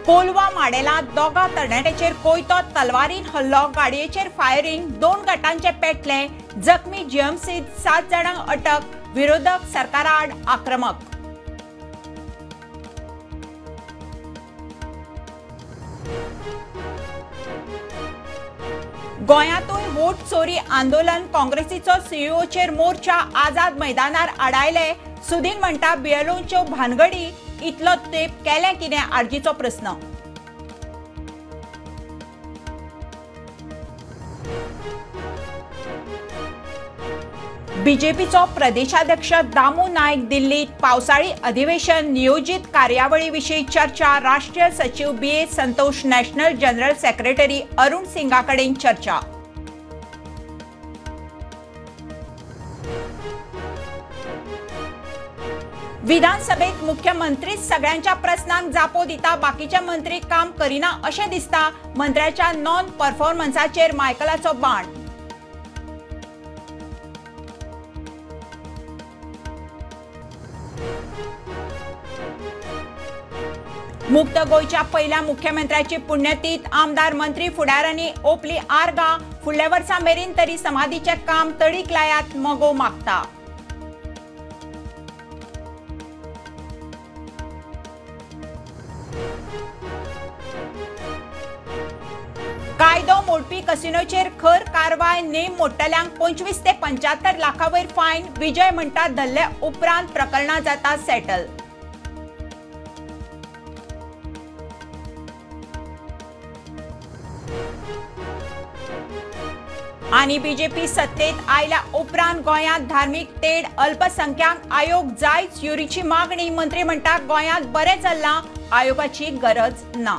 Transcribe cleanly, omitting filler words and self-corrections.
कोलवा माडेला दोगा तरणाट्याचेर कोयतो तलवारीन हल्लो, गाडयेचेर फायरिंग, 2 गटांचे पेटले, जखमी जीएमसीत 7 जाणांक अटक, विरोधक सरकाराआड आक्रमक। गोंयांतूय वोट चोरी आंदोलन, काँग्रेसीचो सीईओचेर मोर्चा, आझाद मैदानार आडायले, सुदीन म्हणटा बीएलओच्यो भानगडी, इतलो तेप केलें कितें आरजीचो प्रस्न। बीजेपीचो प्रदेशाध्यक्ष दामू नायक दिल्लीत, पावसाळी अधिवेशन नियोजित कार्यावळी विशीं चर्चा, राष्ट्रीय सचिव BA Santosh, national general secretary Arun सिंगा कडेन चर्चा। विधानसभेत मुख्यमंत्री सगळ्यांच्या प्रश्नांक जापो दिता, बाकीचे मंत्री काम करिना अशें दिसता, मंत्र्याच्या नॉन परफॉर्मन्साचेर मायकलाचो बाण। मुक्त गोंयच्या पहिल्या मुख्यमंत्र्याची पुण्यतीथ, आमदार मंत्री फुडारांनी ओपली आर्गां, फुडल्या वर्सा मेरेन तरी समाधीचें काम तडीक लायात, मगो मागता। कायदो मोडपी कसिनोचेर खर कारवाय, नेम मोडटल्यांक 25 ते 75 लाखां वयर फायन, विजय म्हणटा धरले उपरांत प्रकरणां जाता सेटल। आनी बीजेपी सत्तेत आयल्या उपरांत गोंयांत धार्मीक तेढ, अल्पसंख्याक आयोग जायच युरीची मागणी, मंत्री म्हणटा गोंयांत बरें चल्लां, आयोगाची गरज ना।